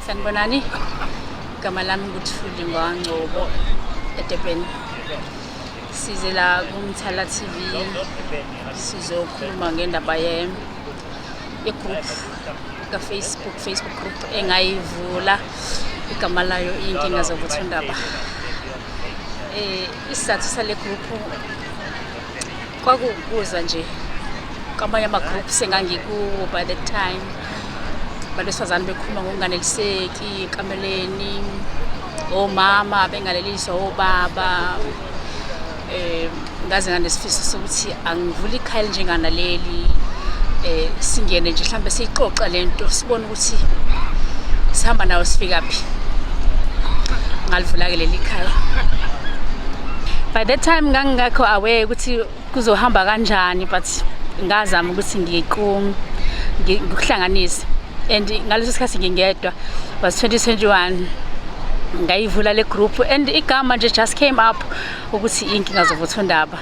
Sanibonani. Igama lami nguThuli ngwaNgcobo eDurban. Size la kuMthala TV sizokhuluma ngendaba ye ye-group ka-Facebook, Facebook group engayivula igama layo Iy'nkinga Zovuthondaba. Isizathu sale group kwakuwukuza nje kwamanye ama-groups engangikuwo by that time, abantu besifazane bekhuluma ngokunganeliseki ekameleni, omama bengaleliswa obaba. Ngaze nganesifiso sokuthi angivule ikhaya elinjenganaleli, singene nje mhlambe siyixoxe lento, sibone ukuthi sihamba nayo sifika phi. Ngalivula-ke leli khaya. By that time ngangingekho aware ukuthi kuzohamba kanjani, but ngazama ukuthi ngikuhlanganise, and ngaleso sikhathi ngingedwa, was 2021. Ngayivula le group and igama nje just came up ukuthi Iy'nkinga Zovuthondaba.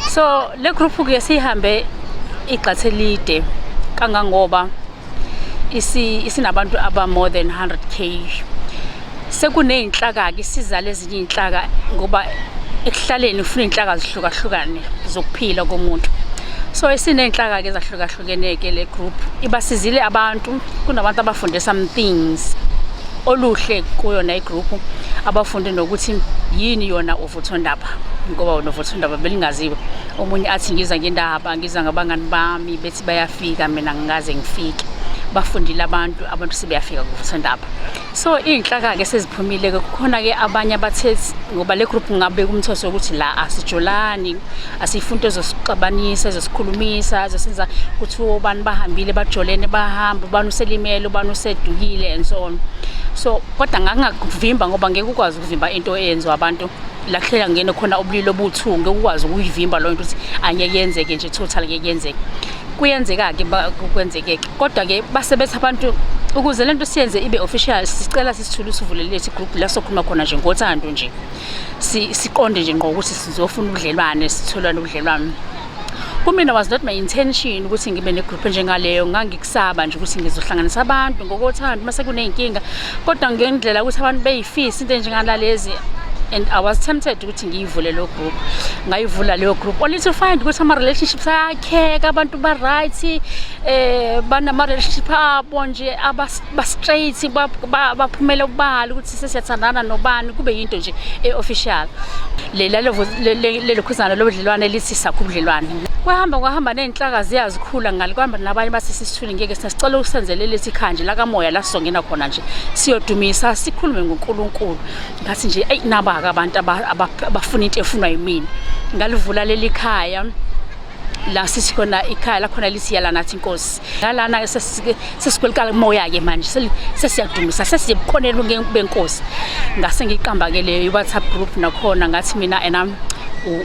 So le group ke sihambe igxathe elide kangangoba isinabantu aba more than 100K. Sekuney'nhlaka-ke, isizale ezinye iy'nhlaka, ngoba ekuhlaleni ufuna iy'nhlaka zihlukahlukane zokuphila komuntu. So isiney'nhlaka-ke ezahlukahlukene-ke le group, ibasizile abantu. Kunabantu abafunde some things oluhle kuyona i-group, abafunde nokuthi yini yona uvuthondaba, ngoba wona uvuthondaba belingaziwa. Omunye athi, "Ngiza ngendaba, ngiza ngabangani bami, bethi bayafika, mina ngingaze ngifike." Bafundile abantu, abantu sebeyafika kuvuthondaba. So iy'nhlaka-ke seziphumile-ke. Kukhona-ke abanye abathe, ngoba le group ngabe kumthoso ukuthi la asijolani, asiyifuni into ezosixabanisa, ezosikhulumisa, ezosenza ukuthi obani bahambile, bajolene, bahamba, ubani uselimele, ubani usedukile and so on. So kodwa ngangingakuvimba, ngoba ngeke ukwazi ukuvimba into eyenziwa abantu la kuhlela ngene khona ubulili obu-two. Ngeke ukwazi ukuyivimba leyo nto ukuthi angeke yenzeke nje total, ngeke yenzeke. Kuyenzeka-ke, kwenzeke-ke, kodwa-ke basebethi abantu, ukuze lento siyenze ibe official, sicela sisithule, usivulele lethu group la sokhuluma khona nje ngothando nje, siqonde nje ngqo ukuthi sizofuna ubudlelwane, sitholane ubudlelwane. Kumina was not my intention ukuthi ngibe ne-group enjengaleyo. Ngangikusaba nje ukuthi ngizohlanganisa abantu ngokothando mase kuney'nkinga, kodwa ngendlela ukuthi abantu beyifisa into enjengalalezi, and I was tempted ukuthi ngiyivule leyo group. Ngayivula leyo group only to find ukuthi ama-relationships ayakheka, abantu ba-right, banama-relationship abo nje ba-straight, baphumele ubala ukuthi sesiyathandana nobani, kube yinto nje e-official. Lela lelo khuzana lobudlelwane lithi sakho ubudlelwane, kwahamba kwahamba ney'nhlaka ziyazikhula ngale, kuhamba nabanye bathi, "Sisithule, ngeke sicela usenzele lethi khanje la kamoya la sizongena khona nje, siyodumisa, sikhulume ngoNkulunkulu." Ngathi nje, eyi, naba-ke abantu abafuna into efunwa yimina. Ngalivula leli khaya la sithi khona, ikhaya lakhona lithi Yala Nathi Inkosi. Ngalana sesikwelika moya-ke manje, sesiyadumisa, sesiyebukhoneni benkosi. Ngase ngiqamba-ke leyo i-WhatsApp group nakhona, ngathi mina ena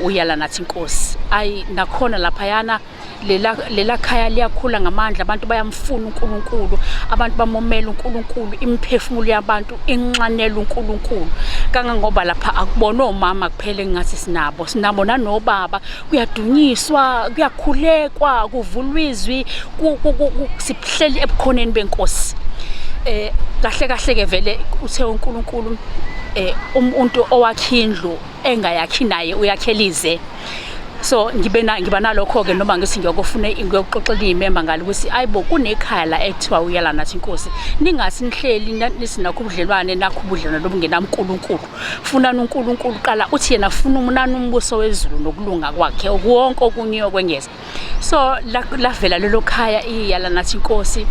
uYala Nathi Inkosi. Ayi, nakhona laphayana lela khaya liyakhula ngamandla. Abantu bayamfuna uNkulunkulu, abantu bamomela uNkulunkulu, imiphefumulo yabantu inxanela uNkulunkulu, kangangoba lapha akubona omama kuphela engathi sinabo, sinabo nanobaba. Kuyadunyiswa, kuyakhulekwa, kuvulwa izwi, sihleli ebukhoneni benkosi. Kahle kahle ke vele uthe uNkulunkulu, umuntu owakha indlu engayakhi naye uyakhelize. So ngibe na ngiba nalokho ke, noma ngithi ngiyokufuna ngiyokuxoxela iy'memba ngalo ukuthi ayibo, kunekhaya la ekuthiwa uYala Nathi Inkosi. Ningathi nihleli nisinakho ubudlelwane, nakho ubudlelwane lobungenankulunkulu. Funani uNkulunkulu qala. Uthi yena, funa umunani umbuso wezulu nokulunga kwakhe, wonke okunye okwengeza. So lavela lelo khaya iYala Nathi Inkosi.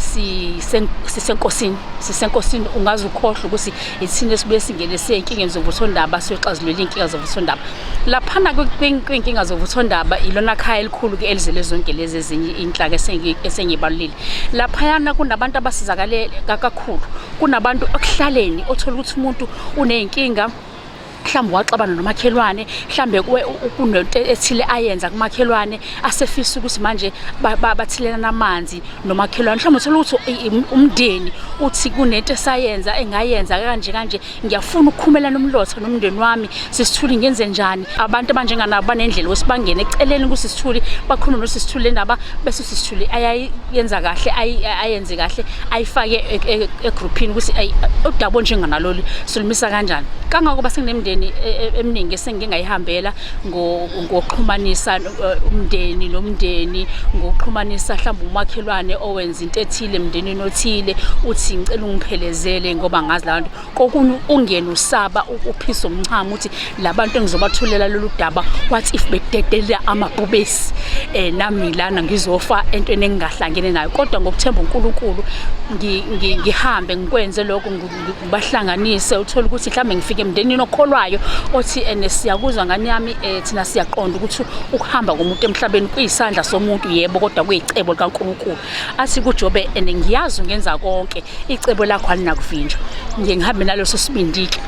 Sisenkosini, sisenkosini. Ungaze ukhohlwe ukuthi ithina esibuye singene sey'nkingeni zovuthondaba, siyoxazulula iy'nkinga zovuthondaba laphana. Kwiy'nkinga zovuthondaba ilona khaya elikhulu-ke elizele zonke lezi ezinye iy'nhlaka esengiyibalulile. Laphayana kunabantu abasizakale kakhulu, kunabantu ekuhlaleni othola ukuthi umuntu uney'nkinga. Mhlawumbe waxabana nomakhelwane, mhlawumbe kunento ethile ayenza kumakhelwane asefisa ukuthi manje bathelelana amanzi nomakhelwane. Mhlawumbe uthola ukuthi umndeni uthi kunento esayenza engayenza kanje kanje, ngiyafuna ukukhumelana umlotha nomndeni wami, sisithuli ngenze njani? Abantu abanjenganabo banendlela ukuthi bangene eceleni kusisithuli, bakhulume nosisithuli le ndaba, bese usisithuli ayayenza kahle, ayenze kahle, ayifake egruphini ukuthi udaba onjenganalolu silumisa kanjani. Kangangoba senginemindeni eminingi esengike ngayihambela ngokuxhumanisa umndeni nomndeni, ngokuxhumanisa mhlawumbe umakhelwane owenza into ethile emndenini othile, uthi ngicela ungiphelezele ngoba ngazi la bantu. Kokunye ungene usaba uphisa umchamo uthi labantu engizobathulela lolu daba, what if bededela amabhubesi, nami lana ngizofa entweni engingahlangene nayo. Kodwa ngokuthemba uNkulunkulu ngihambe ngikwenze lokho, ngibahlanganise. Uthole ukuthi mhlawumbe ngifike emndenini okholwayo othi ene siyakuzwa ngane yami, thina siyaqonda ukuthi ukuhamba komuntu emhlabeni kuyisandla somuntu, yebo, kodwa kuyicebo likaNkulunkulu. Athi kuJobe, ene ngiyazi ungenza konke, icebo lakho alinakuvinjwa. Ngiye ngihambe naleso sibindi-ke.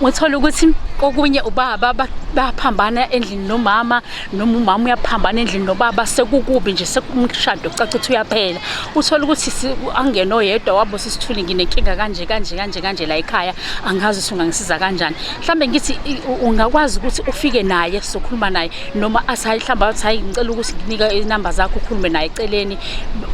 Uthola ukuthi kokunye ubaba baphambana endlini nomama, noma umama uyaphambana endlini nobaba, sekukubi nje, sekumshado kucaca ukuthi uyaphela. Uthola ukuthi angene oyedwa wabo, sisithuli nginenkinga kanje kanje kanje kanje la ekhaya, angazi ukuthi ungangisiza kanjani. Mhlambe ngithi ungakwazi ukuthi ufike naye sizokhuluma naye, noma athi hayi, mhlawumbe athi hayi ngicela ukuthi nginike inamba zakho ukhulume naye eceleni,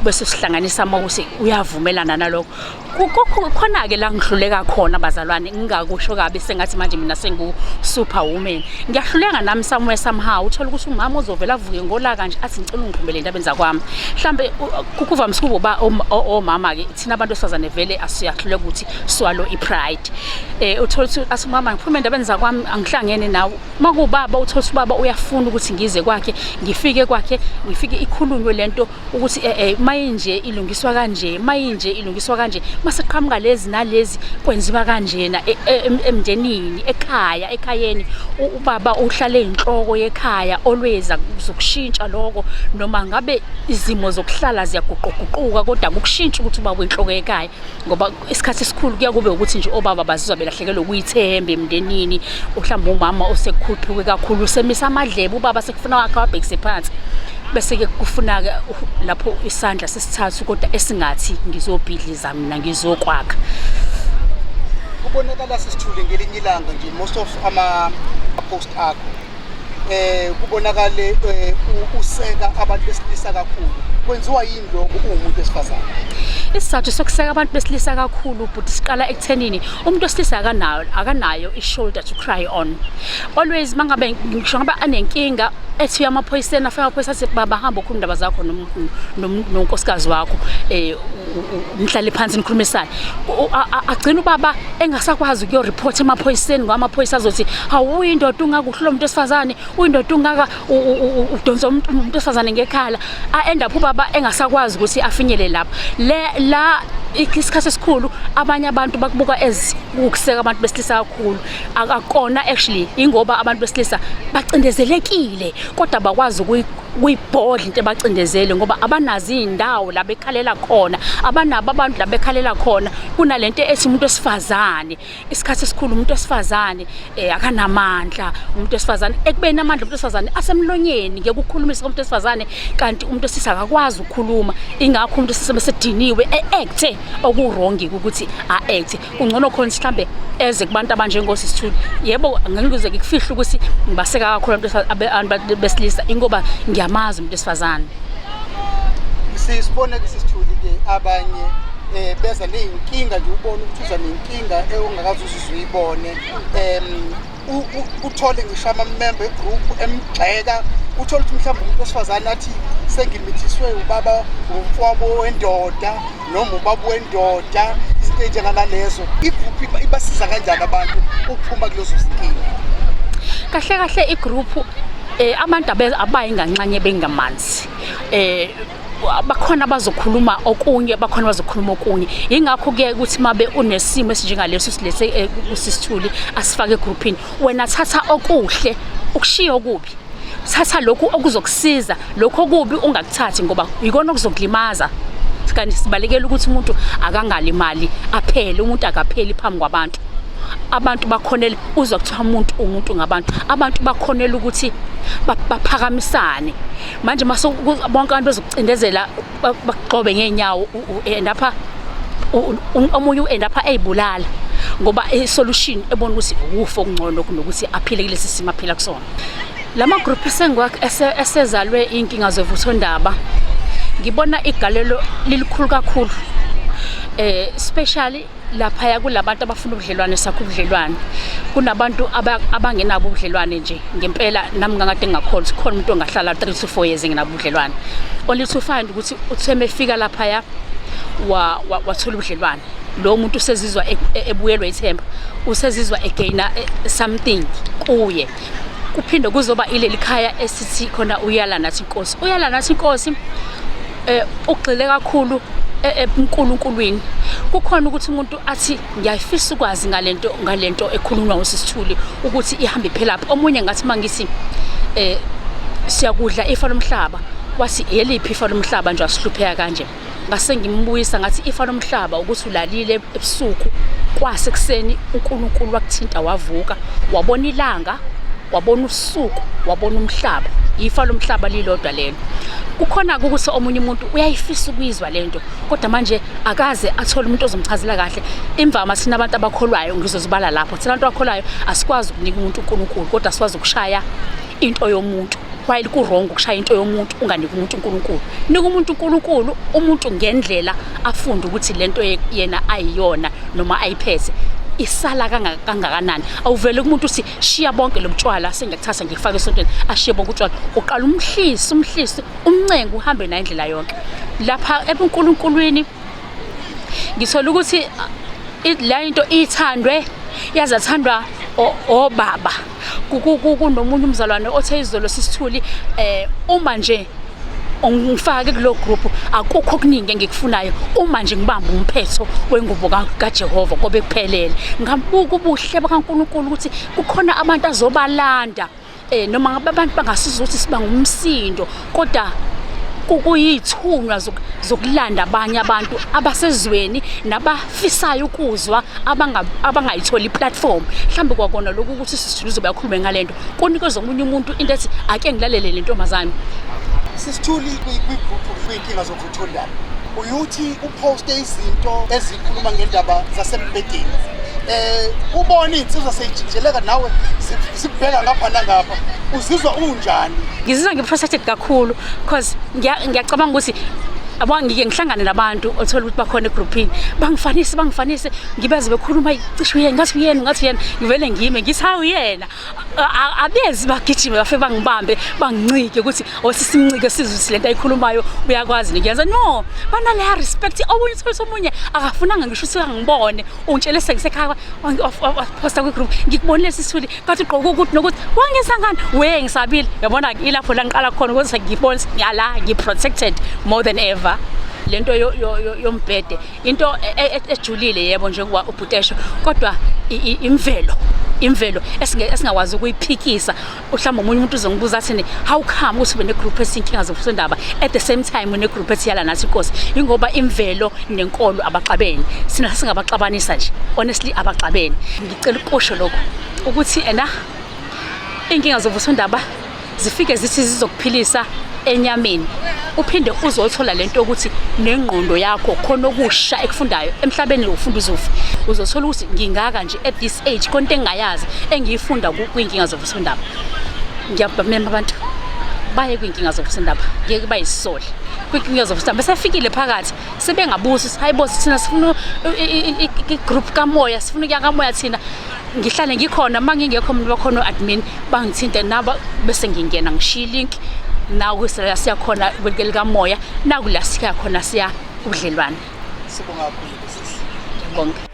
bese sihlanganisa uma ukuthi uyavumelana nalokho. Khona-ke la ngihluleka khona bazalwane, ngingakusho kabi sengathi manje mina sengu-superwoman. Ngiyahluleka nami somewhere somehow. Uthole ukuthi umama uzovela avuke ngolaka nje athi ngicela ungiphumele endabeni zakwami. Mhlambe kuvamise ukuba omama-ke, thina abantu besifazane vele asiyahluleka ukuthi swallow i-pride. Uthole ukuthi athi umama ngiphume endabeni zakwami, angihlangene nawe. Uma kuwubaba, uthole ukuthi ubaba uyafuna ukuthi ngize kwakhe, ngifike kwakhe, ngifike ikhulunywe lento ukuthi mayinje ilungiswa kanje, mayinje ilungiswa kanje, mase qhamuka lezi nalezi kwenziwa kanjena emndenini, ekhaya, ekhayeni. Ubaba uhlale inhloko yekhaya, always akuzokushintsha lokho, noma ngabe izimo zokuhlala ziyaguquguquka, kodwa akukushintsha ukuthi ubaba uyinhloko yekhaya, ngoba isikhathi esikhulu kuya kube ukuthi nje obaba bazizwa belahlekelwe ukuyithemba emndenini. Mhlawumbe umama osekukhuphuke kakhulu usemisa amadlebe, ubaba sekufuna wakhe wabhekise phansi, bese-ke kufuna-ke lapho isandla sesithathu, kodwa esingathi ngizobhidliza mina, ngizokwakha. Kubonakala sisithule ngelinye ilanga nje, most of ama-post akho kubonakale useka abantu besilisa kakhulu. Kwenziwa yini lokho uwumuntu wesifazane? Isizathu sokuseka abantu besilisa kakhulu, bhuti, siqala ekuthenini umuntu wesilisa akanayo i-shoulder to cry on. Always mangabe ngisho ngabe anenkinga ethi uyamaphoyiseni, afike amaphoyisa athi baba hamba ukhuluma indaba zakho nonkosikazi wakho, nihlale phansi nikhulumisane. Agcina ubaba engasakwazi ukuyoripotha emaphoyiseni, ngoba amaphoyisa azothi hawu uyindoda ungaka uhlula umuntu wesifazane, uyindoda ungaka udonsa umuntu wesifazane ngekhala. A-end up ubaba engasakwazi ukuthi afinyele lapho. Le la isikhathi esikhulu abanye abantu bakubuka as ukuseka abantu besilisa kakhulu. Akakona actually, ingoba abantu besilisa bacindezelekile, kodwa bakwazi kuyibhodla into ebacindezele, ngoba abanazo iy'ndawo la bekhalela khona, abanabo abantu la bekhalela khona. Kunalento ethi umuntu wesifazane, isikhathi esikhulu umuntu wesifazane akanamandla, umuntu wesifazane ekubeni amandla umuntu wesifazane asemlonyeni, ngeke ukukhulumisa umuntu wesifazane, kanti umuntu wesilisa akakwazi ukukhuluma. Ingakho umuntu wesilisa besediniwe e-acte oku-wrong ukuthi a-acte. Kungcono khona mhlambe eze kubantu abanjengosisithuli. Yebo, ngeke ngize ngikufihle ukuthi ngibaseka kakhulu abantu besilisa, ingoba ngiyamazi umuntu wesifazane. Sisibone ke sisithuli ke abanye beza ney'nkinga nje, ubone ukuthi uza nenkinga ongakaze uzuze uyibone, uthole ngisho amamemba egroup emgxeka. Uthole ukuthi mhlawumbe umuntu wesifazane athi sengimithiswe ubaba, umfowabo wendoda noma ubaba wendoda, izinto ey'njenganalezo. Igruphu ibasiza kanjani abantu ukuphuma kulezo zinkinga? Kahle kahle igruphu abantu abayi nganxanye bengamanzi, bakhona abazokhuluma okunye, bakhona abazokhuluma okunye. Yingakho kuye ukuthi mabe unesimo esinjengaleso silethe usisithuli asifake egruphini, wena thatha okuhle ukushiya okubi, thatha lokhu okuzokusiza, lokhu okubi ungakuthathi ngoba yikona okuzokulimaza. Kanti sibalekela ukuthi umuntu akangalimali aphele, umuntu akapheli phambi kwabantu. Abantu bakhonele uzwa kuthiwa umuntu umuntu ngabantu, abantu bakhonela ukuthi baphakamisane. Manje mase bonke abantu bezokucindezela bakugxobe ngeenyawo, end up omunye u-end up eyibulala ngoba i-solution ebona ukuthi ukufa okungcono kunokuthi aphile kulesi simo aphila kusona. Lama group esezalwe inkinga zovuthondaba, ngibona igalelo lilikhulu kakhulu, especially laphaya kulabantu abafuna ubudlelwane, sakho ubudlelwane. Kunabantu abangenabo ubudlelwane nje ngempela. Nami ngangade ngingakholwa ukuthi khona umuntu ongahlala 3 to 4 years engenabo ubudlelwane, only to find ukuthi uthe mefika laphaya wathola ubudlelwane. Lo muntu usezizwa ebuyelwa ithemba, usezizwa egaina something kuye. Kuphinde kuzoba ileli khaya esithi khona uyala nathi inkosi, uyala nathi inkosi, ugxile kakhulu eNkulunkulwini. Kukhona ukuthi umuntu athi ngiyafisa ukwazi ngalento ekhulunywa usisithuli ukuthi ihambe iphelaphi. Omunye ngathi mangithi siyakudla ifa lomhlaba, wathi eliphi ifa lomhlaba nje asihlupheka kanje? Ngase ngimbuyisa ngathi ifa lomhlaba ukuthi ulalile ebusuku, kwasekuseni uNkulunkulu wakuthinta, wavuka, wabona ilanga, wabona usuku, wabona umhlaba. Ifa lomhlaba lilodwa lelo. Kukhona ukuthi omunye umuntu uyayifisa ukuyizwa lento, kodwa manje akaze athole umuntu ozomchazela kahle. Imvama thina abantu abakholwayo, ngizozibala lapho, thina abantu abakholwayo asikwazi ukunika umuntu uNkulunkulu, kodwa sikwazi ukushaya into yomuntu, while ku-wrong ukushaya into yomuntu unganiki umuntu uNkulunkulu. Nika umuntu uNkulunkulu, umuntu ngendlela afunde ukuthi lento yena ayiyona noma ayiphethe isala kangakanani. Awuvele kumuntu uthi shiya bonke lo butshwala, sengiyakuthatha ngikufake esontweni, ashiye bonke utshwala. Uqala umhlise, umhlise, umncenge, uhambe naye indlela yonke lapha ebuNkulunkulwini. Ngithola ukuthi la into ithandwe yaze yathandwa obaba. Kunomunye umzalwane othe izolo, sisithuli, uma nje ungifake kulo group, akukho okuningi engikufunayo, uma nje ngibamba umphetho wengubo kaJehova kobe kuphelele. Ngabuka ubuhle bakaNkulunkulu ukuthi kukhona abantu azobalanda, noma ngabe abantu bangasiza ukuthi siba ngumsindo, kodwa kuyithunywa zokulanda abanye abantu abasezweni nabafisayo ukuzwa, abangayitholi iplatform. Mhlawumbe kwakona lokhu ukuthi sisithule uzobe akhulume ngalento, kunikezwe omunye umuntu into ethi ake ngilalele le ntombazane. Sisithuli, kwigroup kuyinkinga zokuthondana, uyuthi uposte izinto ezikhuluma ngendaba zasembhedeni, ubone iy'nsizwa seyijikijeleka nawe, zikubheka ngapha nangapha, uzizwa unjani? Ngizizwa ngi-frustrated kakhulu because ngiyacabanga ukuthi abo ngike ngihlangane nabantu othola ukuthi bakhona egroupini, bangifanise, bangifanise, ngibaze bekhuluma, cishe uyena, ngathi uyena, ngathi uyena, ngivele ngime ngithi hawu yena. Abezi bagijime bafike bangibambe, bangincike ukuthi osisimncike sizwe ukuthi lento ayikhulumayo uyakwazi nikuyenza. No, banaleya respect. Omunye uthole ukuthi omunye akafunanga ngisho ukuthi angibone, ungitshele sengisekhaya, waphosta kwi-group, ngikubonile sisithuli kathi ugqoke ukuthi nokuthi, wangenza ngani we, ngisabile. Yabona, ilapho la ngiqala khona ukuthi ngibone ngiyala ngi-protected more than ever. Lento yombhede into ejulile, yebo, njengoba ubhutesho, kodwa imvelo esingakwazi ukuyiphikisa. Mhlawumbe omunye umuntu uzongibuza athini, how come ukuthi ube negroup esinkinga zobusondaba at the same time une-group ethi yala nathi inkosi? Ingoba imvelo nenkolo abaxabene, sina singabaxabanisa nje, honestly abaxabene. Ngicela ukusho lokho ukuthi ena iy'nkinga zobusondaba zifike zithi zizokuphilisa enyameni, uphinde uzothola lento yokuthi nengqondo yakho khona okusha ekufundayo emhlabeni, ufunda uzufa. Uzothola ukuthi ngingaka nje at this age, khona into engingayazi engiyifunda kwiy'nkinga zobusondaba. Ngiyabamema abantu baye kwiy'nkinga zobusondaba, ngeke bayisole kwiy'nkinga zobusondaba. Besefikile phakathi sebengabuza ukuthi hayi bo, thina sifuna i-group kamoya, sifuna ukuya kamoya thina. Ngihlale ngikhona, uma ngingekho umuntu bakhona o-admin bangithinte nabo, bese ngingena ngishiya ilink naku siyakhona kwelikamoya, naku la siya khona, siya ubudlelwane. Sibonga kakhulu, sisi. Ngiyabonga.